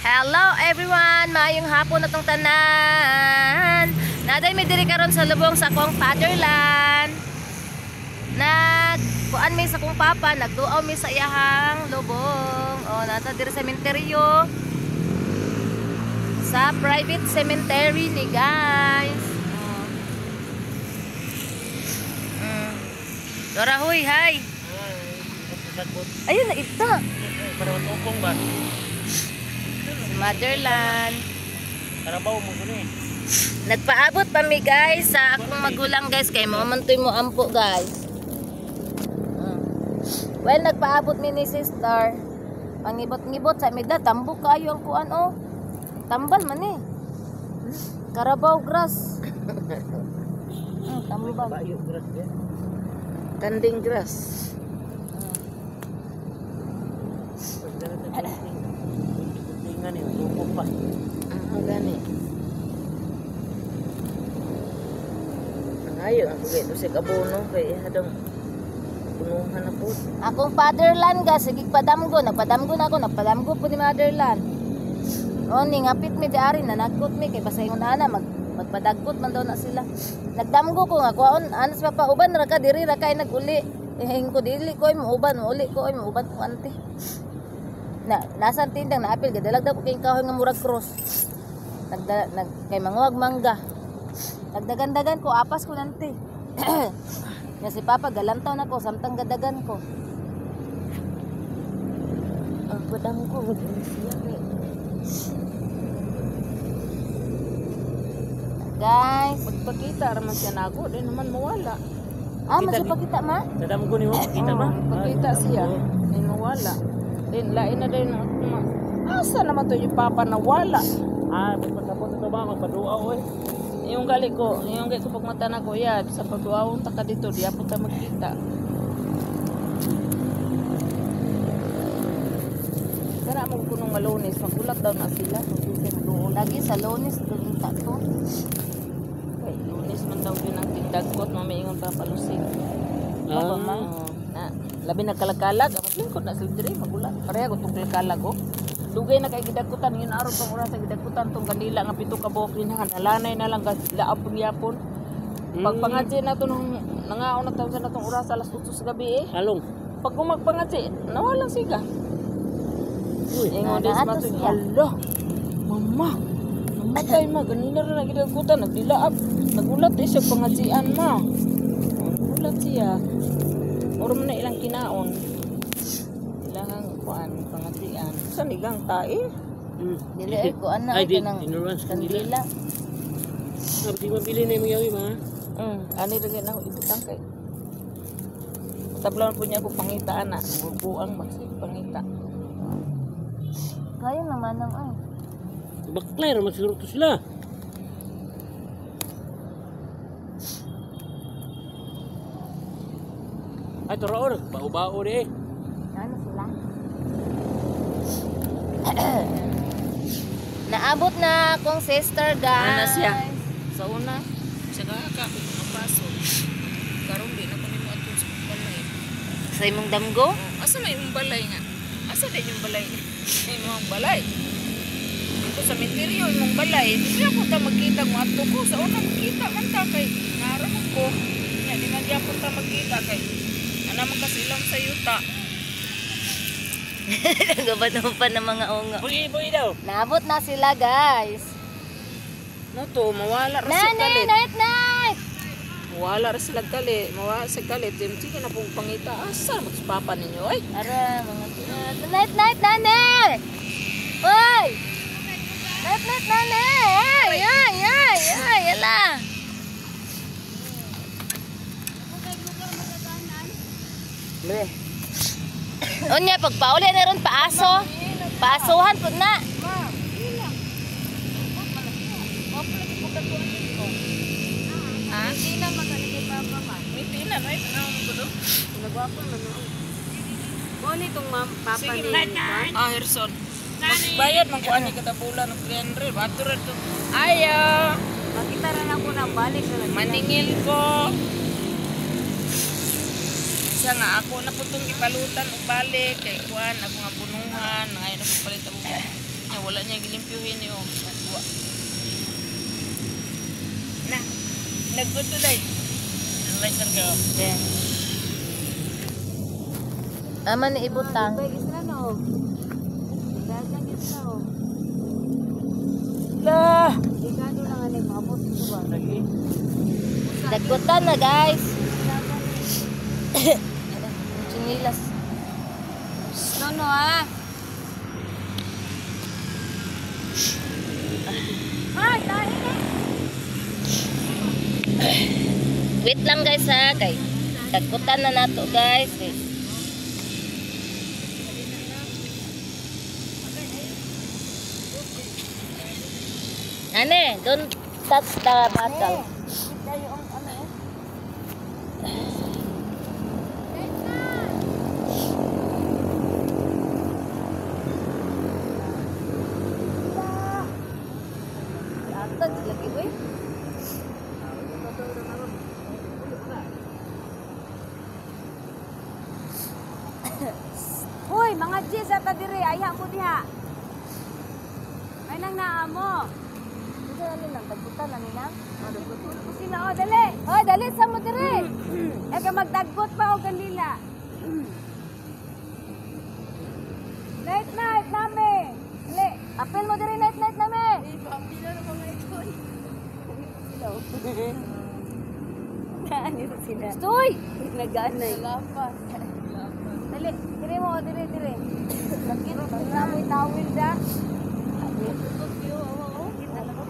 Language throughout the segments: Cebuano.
Hello everyone! Maayong hapon na tong tanan. Naday mi diri karon sa lubong sa akong fatherland. Nagkuan mi sa akong papa, nagduaw mi sa iyahang lubong. O nata diri sa sementeryo. Sa private cemetery ni guys. Oh. Dora huy, hi. Ayun na ita. Para matupong ba? Motherland. Karabaw mo kuno eh. Nagpaabot pa mi guys sa akong magulang guys kay mo man toy mo ampo guys. Well, nagpaabot mi ni sister. Pangibot-ngibot sa mida tambok kayo ang kuan oh. Tambal man eh. Carabao grass. Tambal. Bayo grass eh. Kanding grass. Tingnan eh, tupong pa. Ah, gani. Ang ayo ang kugay to sa abono kay hadong punuhan na po. Akong fatherland guys, sige padamgo, nagpadamgo na ako, nagpadamgo po ni motherland. O ni ngapit mi diari nanagkot mi kay basta ingon ana magpadagkot man daw na sila. Nagdamgo ko nga kuan anas pa uban ra ka diri ra kay naguli. Ihing ko dili ko ay muuban, uli ko ay muuban ko ante. Na nasa tindang naapil gadalag daw ko kay kahoy nga murag cross. Nagda nag kay manguag mangga. Nagdagan-dagan ko apas ko nante. Nga si Papa galantaw na ko samtang gadagan ko. Ang padang ko siya kay. Guys, Magpakita ra man siya nako, di naman mawala. ah, masipakita ma? Dadam ko nimo, kita ba? Magpakita siya, di mawala. Din lain na din ako ma. Asa naman to yung papa na wala? Ah, pagpasabot ito ba magpaduaw eh. Yung gali ko, yung gali ko pagmata na ko, ya, sa pagduawon ta ka dito, di apon ta magkita. Kana mo kunong malunis, magulat daw na sila. Lagi sa Lunes doon ta to. Kay Lunes man daw yun ang tigdagkot, mamiingon pa palusig. Ah, Oo, na, labi na kalakalag, ang maglingkod na sila diri, magulat. Pareha ko itong kalakalag, oh. Dugay na kay gidagkutan, yun araw pang oras sa gidagkutan tong kanila nga pito ka buok nalanay na lang laap yapon. Pagpangadji na to nung nangaon na taon sa natong oras alas 8 sa gabi eh. Halong. Pag gumagpangadji, nawala siga. Uy, Ingon des Naato matoy, siya. hala. Mama, namatay ma, ganina ra na gidagkutan, nagdilaab. Nagulat eh siya pangadjian ma. Nagulat siya. Oro man na ilang kinaon. Ilang kuan pangadjian. Sa nigang tae. Dili ay kuan na Ay, di, kanang tinuruan sa kanila. kandila. Ah, di mabili na yung yawi ma. Ani ra gyud ako ibutang kay. Tablan po niya ako pangita ana, buang magsig pangita. Kaya naman ang ay. Baklay ra man siguro to sila. Ay, turo bao-bao di eh. Ano sila? Naabot na akong sister guys. Ana siya. Sa una, sa kaka ko mga paso. Karon di na ko nimo atong sa balay. Sa imong damgo? Oh, asa may imong balay nga? Asa din yung balay? Imong balay. Dito sa menteryo imong balay. Di siya ko ta magkita kung adto ko. Sa una magkita man ta kay ngara man ko. Nya di man gyapon ta magkita kay ana man kasilom sa yuta. Nagabad pa ng mga ungo. Bugi, bugi daw. Naabot na sila guys. No to mawala ra sa Nani, kalit. night night. Mawala ra sila kalit. Mawala sa kalit. Sige na pong pangita. Asa man sa papa ninyo ay? Ara, mga night night nani. Oy! Night night nani. Ay, ay, ay, ay, ala. Bre. Unya pagpauli na ron paaso. Paasuhan pud na. Ha? Tina man kay papa man. May tina no ay panahon ko do. Nagwapo man no. Kuan itong ma'am papa Sige, ni. Ah, Herson. Magbayad man ko ani kada bulan og 300. Bato ra to. Ayo. Makita ra na ko na balik na lang. Maningil ko. Siya nga ako na po itong gipalutan og balik kay kuan ako nga punuhan ngayon ako palit ako. Nya wala Wala niya gilimpyuhin niyo. Na. Nagbuto dai. Lighter ka. Yeah. Ama ni ibutang. Bay isla no. Dagang isla oh. La! Delikado lang ani maabot ito ba. Lagi. Dagkutan na, guys. Chinilas. No no ah. Ay, tahi na. Wait lang, guys, ha, kay dagkutan na nato, guys. Kay Ane, don't touch the bottle. Tayo ang ano eh. Atag lagi uy. Hoy, mga G's ata dire, ayha mo diha. Ay nang naa mo. Unsa na nang dagkutan na nila? Tulog ko sila oh, dali. Hoy, dali sa mo dire. Eh ka magdaggot pa og kandila. Night night nami. Dali. Apil mo dire, night night nami. Naani sila. Stoy. Naganay. Dali, dire mo, dire dire. Sakit na mo tawil da.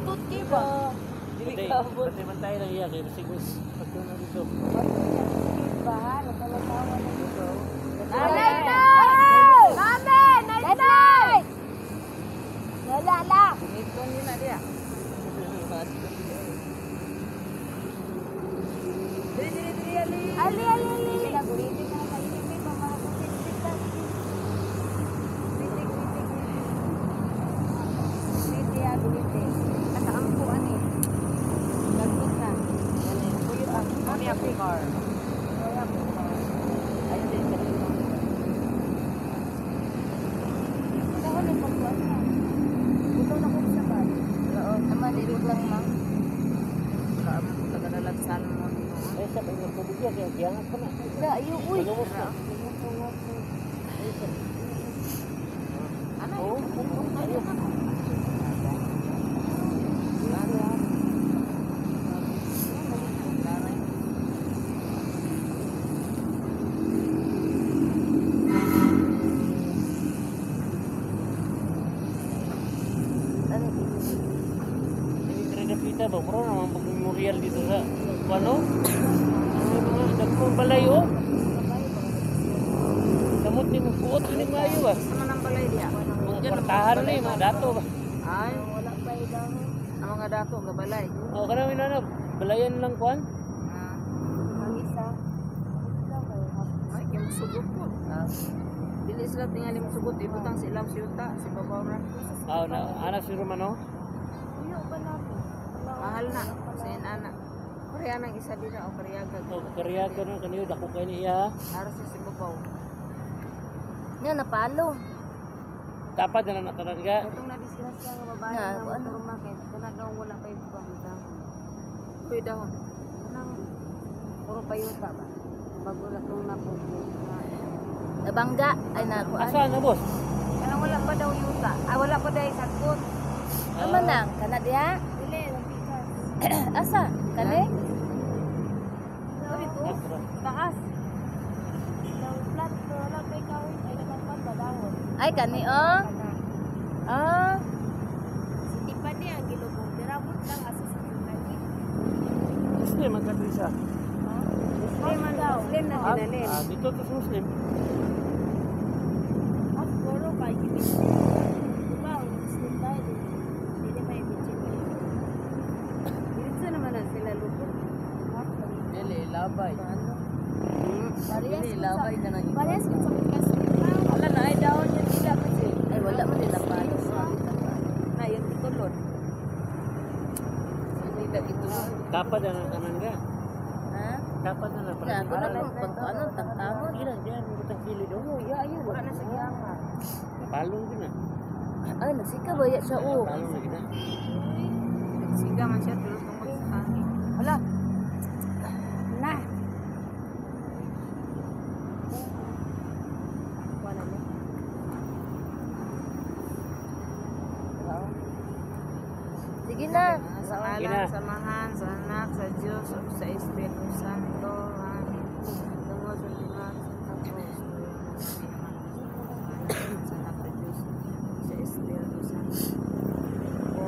Tut ba? Patay, patay man tayo lang iya. Kaya basig mas pagkuna dito. Ba, natalatawa na dito. Night night. Mami, night night. Wala lang. Ito ni na diya. Dili dili dili ali. Ali, ali, ali. ali. Guritin na mainit pa mga kutit ta. Bitik, bitik, bitik. Guriti ah, guriti. Nakaampo ani. Dagot na. Puyo ah. Kami ako car. Wala po. Ayun din kanina. Dahon ang pagkuhan na. Butaw na ko sa bag. Oo. Ama di lang ma. Kaamo tagadalag salmon. Ay, sa pag nagtubig yan. Kaya giangat pa na. Da ayo uy. Pagamos na. Ano? Oo. Ayun. Ano? Dili dapita ba? Mura naman pag memorial dito sa ano? Ano mga dagkong balay oh. Samot ni mo kuot ni maayo ba? Sa man ang balay diya. Mga kwartahan na eh, mga dato ba? Ay, Wala pa dahon. ang mga dato nga balay. O kana mi na balayan lang kuan. Ah, Ang isa. ay kay musugot po. Dili sila tingali musugot ibutang sa ilang siyuta si babaw ra. Ah, na ana si Romano. Puyo ba namin? Mahal na sa ana. Korea nang isa dira o Koreaga. O kariya ka no kaniyo dako kay ni iya. Ara sa si babaw. Nya napalo. Dapat na natanan ka. Katong nadisgrasya nga babae Nga, nga ano? motor market. Kana daw wala pa ibang dahon. Uy dahon. Kanang puro payuta ba? Bago na itong napupo. Nabangga ay nakuan. Asa na boss? Kanang wala pa daw yuta. Ah, wala pa daw sagot. Ama nang kana diha? Dili, napikas. Asa? Kani? Sorry to. Taas. Daw flat pero wala pa ikawin. Ay naman pa dahon. Ay kani oh. Ah, Si Tiffany ang gilubong. Diramot lang asa sa Tiffany. Muslim ang kato isa. Muslim man daw. Muslim na Ah, dinanin. ah, dito to sa Muslim. Ah, siguro kay ibig. Diba, ang Muslim tayo. Hindi may ibig. Dito naman na sila lubog. Dili labay. Ano? Parehas Dili labay ka nang. Parehas ko sa kasi. Wala na ay dahon yung dila kasi. Ay wala man din napalo. Na yung tikulon. Hindi na itulon. Dapat na natanan ka. Ha? Dapat na na Na ako na kung pag ano tangtamon. Ilan diyan mo tang kilid oh. Ya, ayo. Wala na sa giyanga. Napalong din na. Ay, nagsika ba ya siya oh. Talong na gina. Siga man siya pero tungkol sa hangin. Hala. Na. Wala niya. Sige na. Sa Sige ngalan na. sa Amahan, sa Anak, sa Diyos, ug sa Espiritu Santo. Amen. Tungod sa timan sa Tapos, sa Anak sa Diyos, sa Espiritu Santo. O,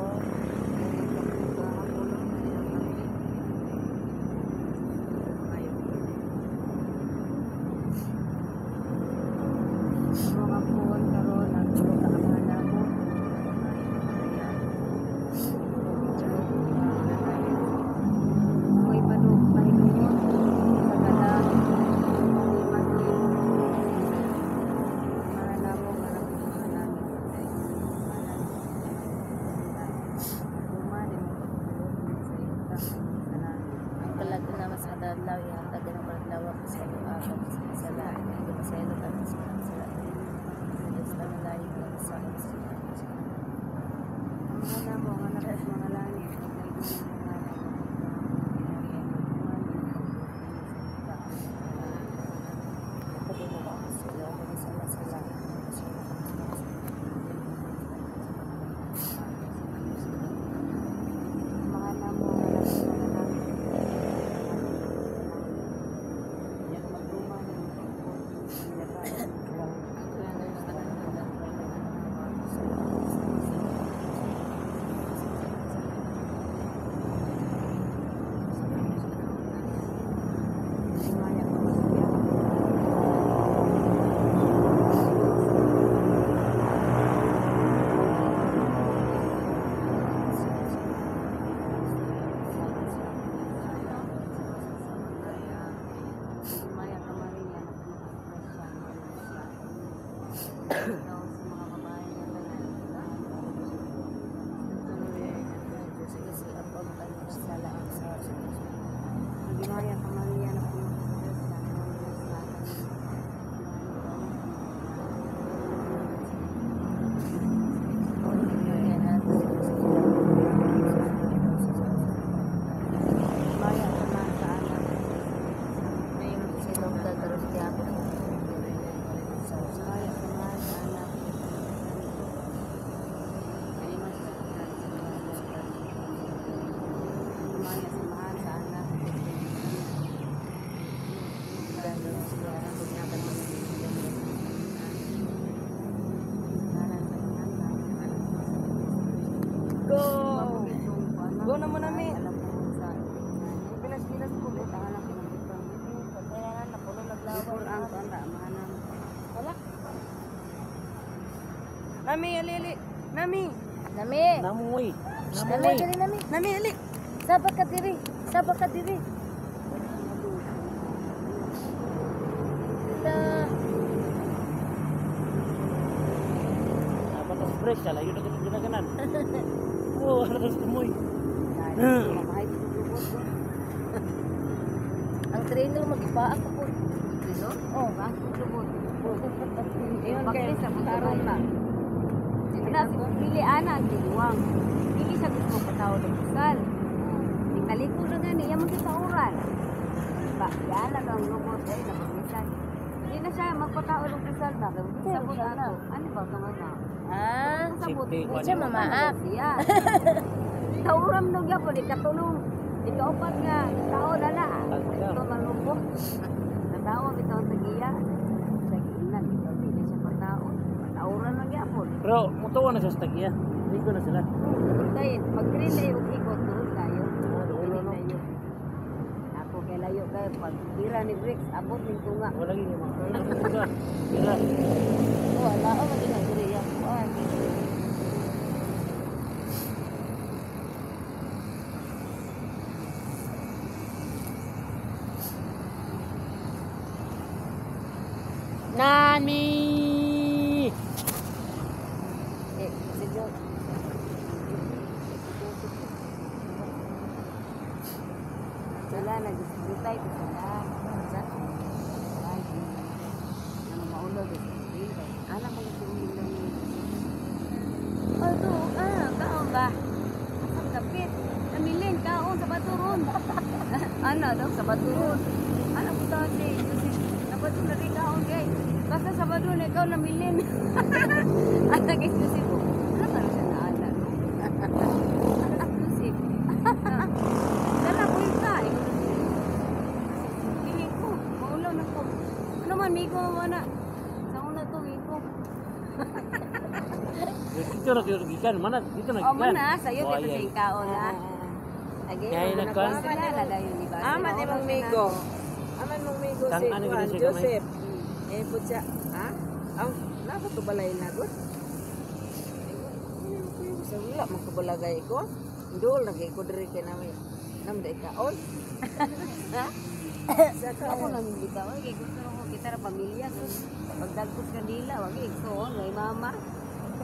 mga puwan karon ang tulo ka amahan namo. May panug pahinungod sa kada para namo nga mga langit ay ngalan Human imong pagtulog sa yuta sa langit. Ang kalag na mas adlaw ihatag ang kadlaw sa iyo atag sa langit. Hindi masaylo ka sa sala. Diyos na malayo ka sa Mga namo nga nasa mga langit ay ngalan mga namo nga nasa mga langit magduman imong pagtulog sa yuta. Himaya ka Maria. Himaya ka Maria, napuno ka sa grasya, ang Diyos sa Ikaw sa mga babae nga tanan. Himaya ka Maria, napuno ka sa grasya, ang Diyos sa Himaya ka man sa anak. Himaya ka man sa anak. Himaya sa mahal sa anak. Go. Go na mo nami. Pinas-pinas ko. Nami, ali, ali. Nami. Nami. Namoy. Nami, Namoy. dali nami. Nami, ali. Saba ka diri. Saba ka diri. Ta. Dapat ang fresh layo na ganun ginaganan. Oh, ano ka tumoy. Ang trainer magipaak ko po. Oh, Ingon kay taron na. Na si Pili ana ang giluwang. Dili siya gusto pataw ng kusal. Di talikod na gani, iya man sa tauran. Ba, yala kang lubot ay napagmisan. Di na siya magpatao ng kusal ba? Kay sabot ako. Ano ba tong ano? Ah, Sabot. Simple, di siya mamaak. Siya. Tauram no gyapon di katulong. Di kaupat nga tao na na. Ito malubot. Natawa bitaw sa giya. Sa giinan bitaw di na siya patao. Tauran na gyapon. Pero mutuwa na siya sa tagya. Ligo na sila. Tayo, mag-green na yung ikot doon tayo. Ah, doon, Green ano? tayo. Ako kay layo kayo pag tira ni Bricks, abot ning tunga. Wala lagi yung mga. Tira. Oh, ala oh maging diri yang kuan. Nami! Eh, si Jo. Sila nagdisbutay ko sila. Sa nang maulog sa green kay ana man si ulo ni. Sabado ron. Ana daw Sabado ron. Ana po ta si Joseph. Sabado na rin kaon kay. Basta Sabado na ikaw namilin. Ana kay Joseph. Ano ka na siya na ana no? Ana si Joseph. Dala ko yung ka. Dili ko. Maulaw na ko. Ano man, migo mo na. Sa una to, migo. Dito na kayo gikan, mana dito na O, gikan. mana, sa'yo dito sa ikaon na. Lagi, Kaya mga nagkuhan. sila, nadayon ni Basil. Aman imong migo. Aman mong migo si Tang ano Juan gid siya kamay. Joseph. Eh putya, ha? Ang nako to balay na gud. Sa wala man kabalagay ko. Ndol lagi ko diri kay nami. Nam day kaon. Ha? Sa Ako kaon. lang hindi ka. Oy, kay gusto ko kita ra pamilya. Sus, pagdagkos kandila, wag igsoon, may mama.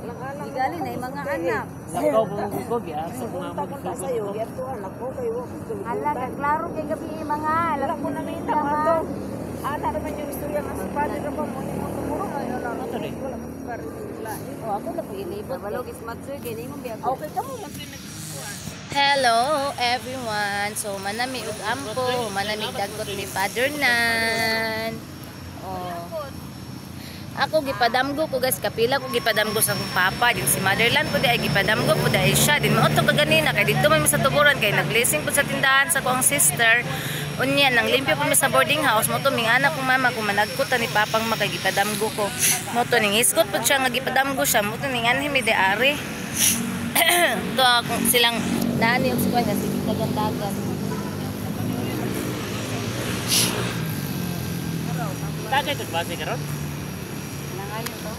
Alang-alang. Igali na yung mga anak. Lakaw po mo ko giasa ko nga mo Punta ko ta sayo, giatuan ako kay wa ko Hala, ka klaro kay gabi eh, mga. Wala ko na may ato. Ana naman yung istorya nga sa padre ra pa mo ni mo tumuro ay wala. Ato ni. Wala man pare wala. Oh, ako na po ilibot. Balog is matsoy kay nimo biya. Okay kamo man Hello everyone. So manami og ampo, manami dagkot ni Father Nan. Oh. Ako gipadamgo ko guys, kapila ko gipadamgo sa akong papa, din si Motherland po di ay gipadamgo po dahil siya din mao to kaganina kay didto man mi sa tuburan kay nagblessing po sa tindahan sa akong sister. Unya nang limpyo po mi sa boarding house mo to ming anak kong mama ko managkot ni papang makagipadamgo ko. Mo to ning iskot po siya nga gipadamgo siya mo to ning anhi mi di ari. To akong silang nani og sikuan nga sige dagan-dagan. Tagay to base karon. Nangayon to.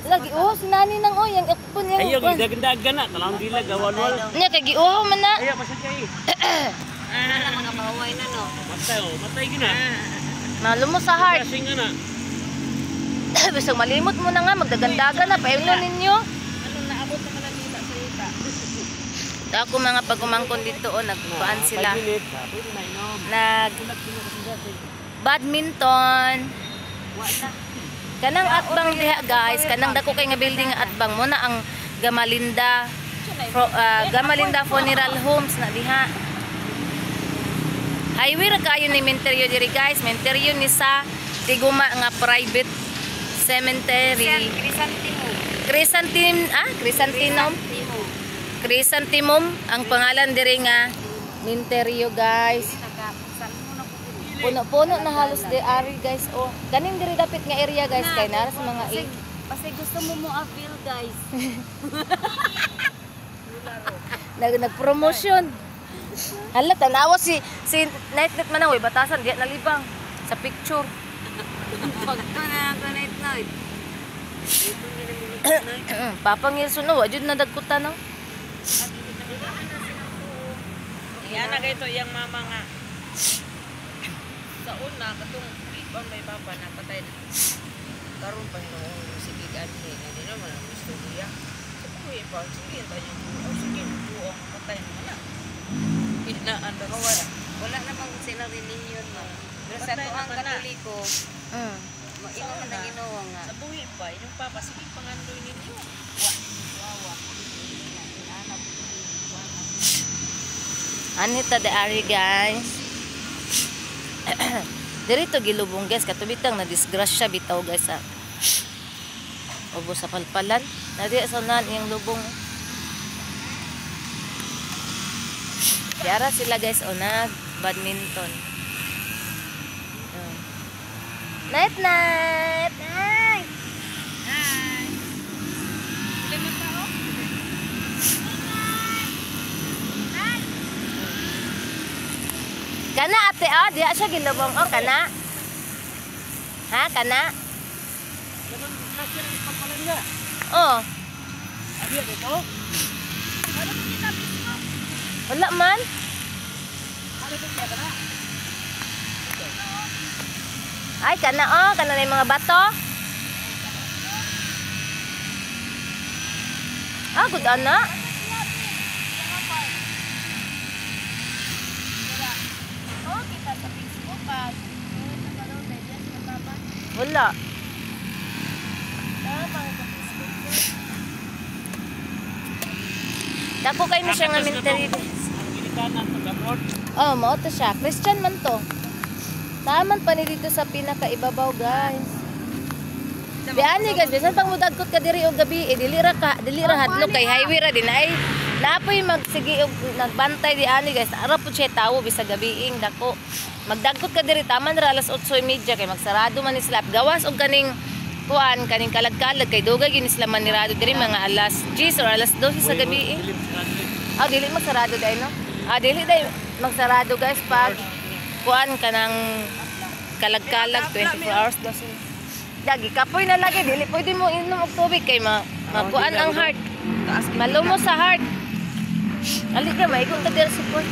Lagi oh si nani nang oy ang akpon yang Ayo gidagan-dagan na, talang dila gawalwal. Nya kay giuhaw man na. Ayo pasad kay. Wala mga mahuway na no. Matay oh, matay gina. Malumo sa heart. Kasing na. Bisag malimot mo na nga magdagandagan na paimno ninyo. Ano naabot naman ang nila sa ita. Ako mga pagumangkon dito oh nagkuan sila. Pwede na inom. Nag badminton. Kanang atbang diha guys, kanang dako kay nga building nga atbang mo na ang Gamalinda Gamalinda Funeral Homes na diha. Highway ra kayo ni Menterio diri guys, Menterio ni sa Tiguma nga private cemetery. Chrysanthemum. Chrysanthemum, Chrysanthemum. Chrysanthemum ang pangalan diri nga Menterio guys. Puno-puno na halos di ari guys. Oh, kaning diri dapit nga area guys kay nara sa mga Kasi gusto mo mo appeal guys. Nag-promotion. Hala tanawa si Night Night man oy batasan diya nalibang sa picture. Pagto na ako night night. Papang Wilson no, wa jud na dagkutan no. Iana kay to iyang mama nga. Sa una katong ibang may papa na patay na. Karon Panginoon sige anhi nga di naman ang istorya. Sa buhi pa sige tayo oh sige buong patay na na. Inaan ba Wala. Wala namang sila relihiyon ma. Pero sa Patay tuang naman na. Katoliko, maingon man ang Ginoo nga. Sa buhi pa inyong papa sige pangandoy ninyo. Wa wawa. Anita de ari guys. Diri to gilubong guys katubitang na disgrasya bitaw guys ah. Ubo sa palpalan. Nadi sa unahan iyang lubong. Yara sila guys o nag badminton. Night night. Night. Hi. Kana ate oh, diha siya gilubong oh kana. Ha kana? Oh. Wala man. Ay kana oh, kana na yung mga bato. Ah, good ana. Oh, kita sa Facebook pag Wala. Dako kayo na siya nga mentary. Pagkanan pag-abroad. Oh, mao to siya. Christian man to. Taman pa ni dito sa pinakaibabaw, guys. Diani guys, bisan pang mudagkot ka diri og gabi, eh, dili ra ka, dili ra hadlok kay highway ra din ay. Napoy magsige og nagbantay di ani guys. Ara pud siya tawo bisag gabiing dako. Magdagkot ka diri taman ra alas 8:30 kay magsarado man ni sila. Gawas og kaning kuan kaning kalag-kalag kay dugay gyud ni sila manirado diri mga alas 10 or alas 12 sa gabi eh. Ah, dili magsarado dai no? Ah, dili dai magsarado guys pag kuan ka ng kalag-kalag 24 hours daw sila. Dagi kapoy na lagi dili pwede mo inom og tubig kay ma makuan ang heart. Malumo sa heart. Ali ka maigo ta diri sa poy.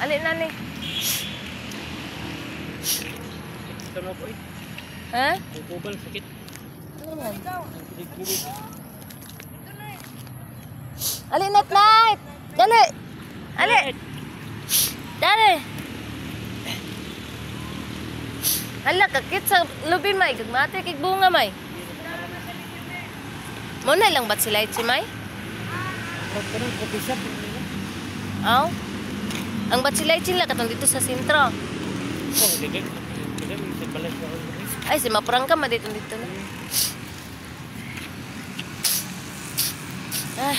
Ali na ni. Ito na po eh. Ha? Kukubal, sakit. Ano man? Kilig-kilig. Ali night night. Dali. Ali. Dali. Hala, kakit sa lubi may. Gagmate kig bunga may. Muna lang ba't sila itsi may? Pag coffee shop. Aw. Ang batsilay sila katong dito sa sentro. Oh, ligay. Ligay, sa balay sa ako. Ay, si Maprang ka dito dito na. Ay,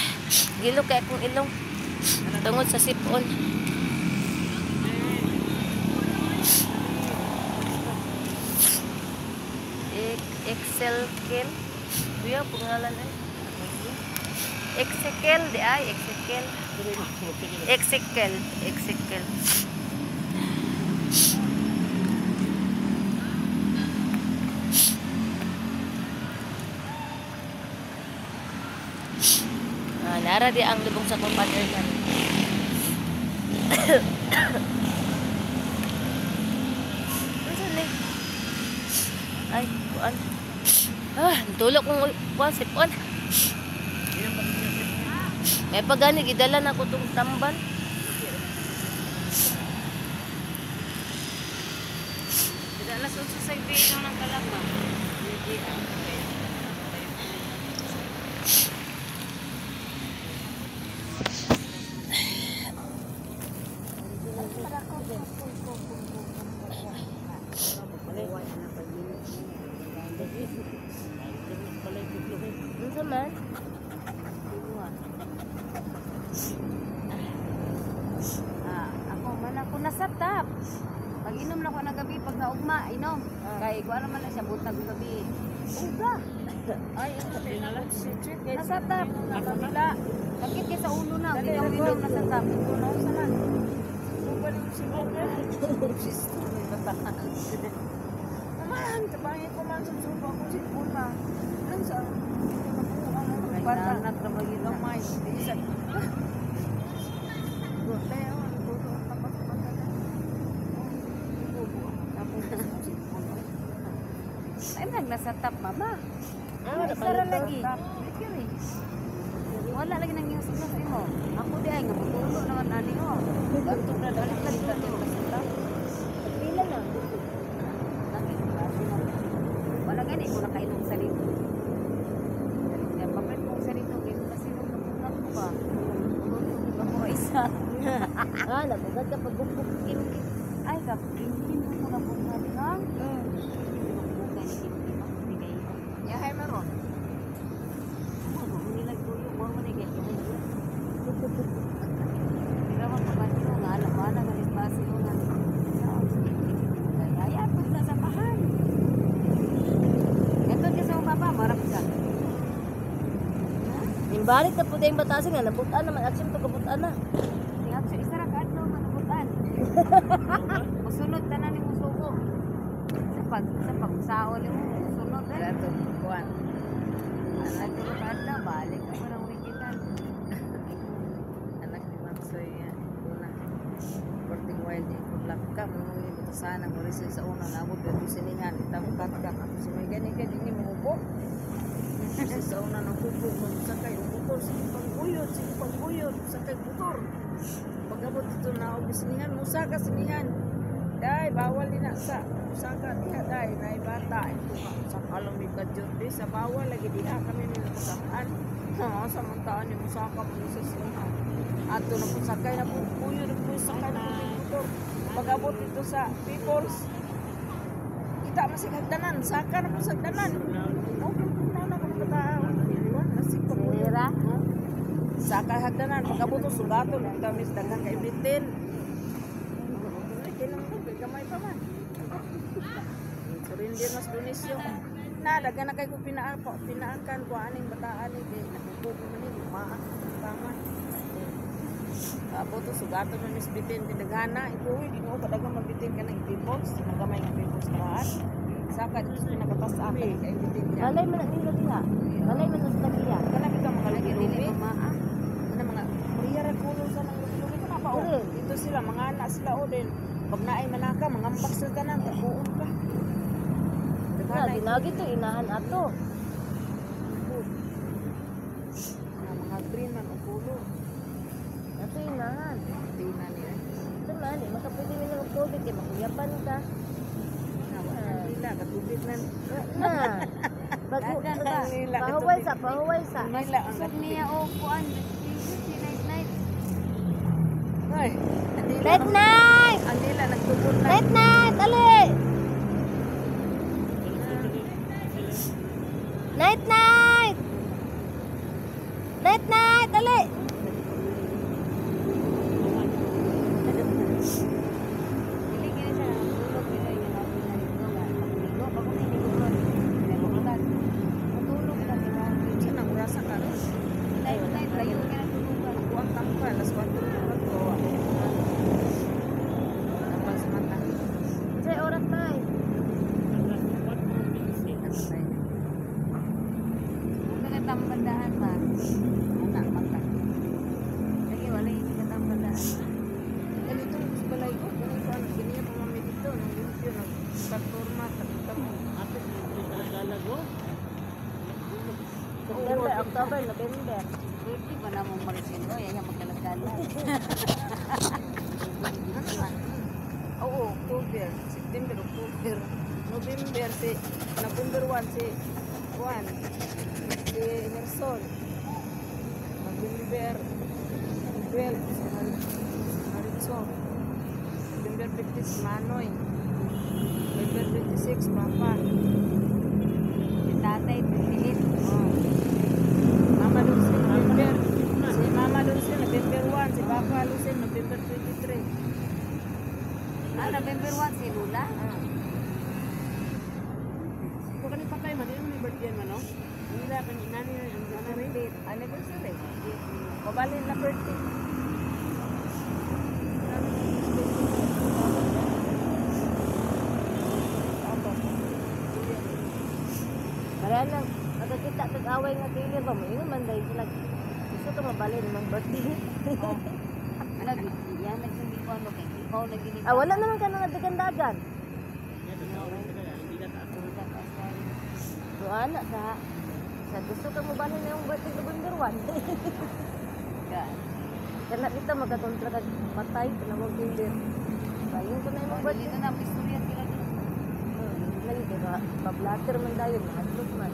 gilo kay akong ilong. Tungod sa sipon. Excel Kel. Kuya, pangalan ay. Exekel, di ay, Exekel. Exekel, Exekel. Ah, nara di ang lubong sa kong partner kan. Ano ni? Ay, kuan. Ah, tulog kong kuan sipon. May pagani gidala na ko tong tamban. Alas 8 sa ibigaw ng kalama. Unsa man? Ah, ako man ako nasa top. Pag inom na ko na gabi, pag naugma, inom. Kay kuan naman na siya buntag og gabi. Uga. Ay, Nasa top. Wala. Sakit kay sa ulo na. Hindi ako inom nasa top. Ulo sa lang. Man, tabangin ko man sa suba ko si Puna. Ano sa Bata na trabaho Gamay. Isa. Ay, nag nasa top, mama. Ah, Ay, sara lagi. Wala lagi nang iyong signal imo. Ako di ay nga mutulo naman ani oh. Gantong na dali ka dito nasa top. Pila na. Wala gani ko nakainom sa rito. Kaya papit kong sa rito kay kasi nung nabugat ko ba. Ako isa. Ah, nabugat ka pag bukbuk kim. Ay, kapinkin ko nabugat ha. Yahay maron. Imbalik na po yung batasin nga nabutan naman action to kabutan na. Musunod tanan ni musuko. Sa pagsaol mo musunod eh. Dato kuan. Anak ko ka balik ako ng wikitan. Anak ni Matsoy ya. Una. Porting wild di ko ka mo ni butasan ang oris sa una na abot pero sinihan itamkat ka ako si may gani ka dinhi mo upo. Sa una nang kupo mo sakay og motor sige pangguyod sakay motor. Pag-abot dito na og sinihan mo saka sinihan. Dai bawal din na sa saka diha dai nay bata ito ka sa kalong mi kadyot di sa bawal lagi diha kami ni nakasakaan. Oo, sa mga taan ni musaka mo sa siya. Ato na po sakay na po kuyo na po sakay na po motor. Pag-abot dito sa Peoples, kita man sig hagdanan, saka na po sa hagdanan. Okay, na na kung bataa. Nasig pa kuyo. Sira. Saka hagdanan, pag-abot sugaton kami sa daghang kaibitin. Kailangan gamay pa man. Surrender mas Donisyo. Na, daga na kay ko pinaakan ko aning bataan ni kay nakukubo man ni maa tama. Abot to sugaton na mis bitin pinaghana ito uy Ginoo kadaghang mabitin ka ng peoples nagamay nga peoples karaan. Saka dito sa pinakatas akin kay bitin niya. Balay man na nila diha. Balay man na sila diha. Kana kita mga Lagi dili lubi. pa maa. Kana mga Korea ra kulo sa mga lubi kana pa oh. Dili. Dito sila mga anak sila o din. Pag naay manaka mangambak sa tanan tabuon ka. Na, Daghana ginagi to inahan ato. na mga green man o kulo. Ato inahan. Tina niya. Ito man, di makapwede mi na magtubig kay makuyapan ka. Na wala nila katubig na. Na. Bago, Dagan ba? pahuway sa, pahuway sa. Nila ang Usog niya o kuan. Si night night. Ay, ang dila, Night night! ang dila nagtubod na. Night night! Ali! Night night! Night night! Ali! Dili gini siya natulog nila yung mga naligo nga. Pagnigo, pag naligo ron. Pinabukan. Matulog na sila. Sa nang orasa ka ron. Night night layo ka na tulugan. Ako ang tangka, alas 4 na ba to? Tampal sa mata. Sa oras na eh. Nakatay niya. Huwag ka katambandahan ma. Una, mata. Lagi wala yung katambandahan. Ganito sa balay ko. Kung saan, ganyan pa mami dito. Nung limpyo, nagpaturma, tagtamo. Ate, kalagalag oh. September, October, November. Swerte ba na mong Maricel? O, yan yung magkalagkalag. Ano man? Oo, October. September, October. November, si November 1, si Juan. Si Emerson. November 12, si Maritzo. November 15, si Manoy. November 26, Papa. Si tatay, 28. Oh. Mama Dulce, November. Si Mama Dulce, November 1. Si Papa Dulce, November 23. Ah, November 1 si Lula. Ah. Kung kani patay man, di man birthday man, no? Nila kani nani ang Anniversary. Anniversary. Kabalin na birthday. Para lang, nakakita kag-away nga killer ba mo? Ingon man dahil sila. Gusto ka mabalin mang birthday. Lagi, yan nagsundi ko ano kay ikaw lagi ni. Ah, wala naman ka na dagan-dagan. So, ana sa gusto ka mabalin na yung birthday November 1. Kana kita magkakontra kag patay panawag killer. Balin ko na yung birthday. Dito na istorya sila dito. Lagi kay ba pablatter man dayon, mahadlok man.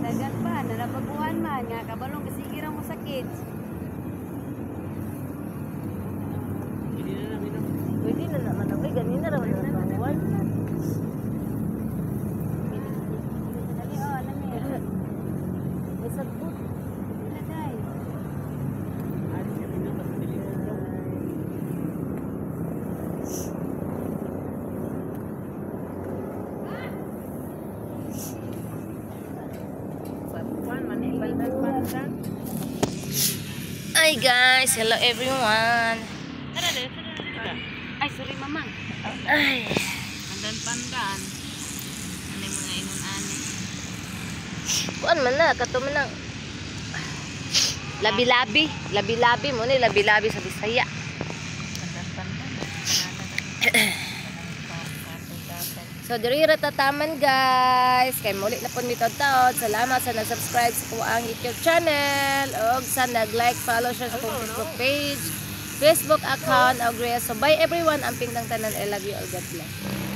Dagan pa, nalabaguan man nga kabalong kasige ra mo sakit. Hindi na namin, no? Pwede na naman ang ganina ra man ang buwan. Dali oh, alam niya. May sagbot. Lagay. Ari kami na basta dili ko. Juan, man eh, pandan-pandan. Hi guys, hello everyone. Tara, dali, tara, tara. Ay, sorry mamang. Ay, Pandan-pandan. Ano yung mga inun-ani? kuan man na kato man ang labi-labi, labi-labi mo ni labi-labi sa Bisaya. Pandan-pandan. So diri ra tataman guys. Kay muli na pud mi taon. Salamat sa nag-subscribe sa kuang YouTube channel ug sa nag-like, follow, share sa akong Facebook page. Facebook account, Agria. So bye everyone, amping tang tanan. I love you all. God bless.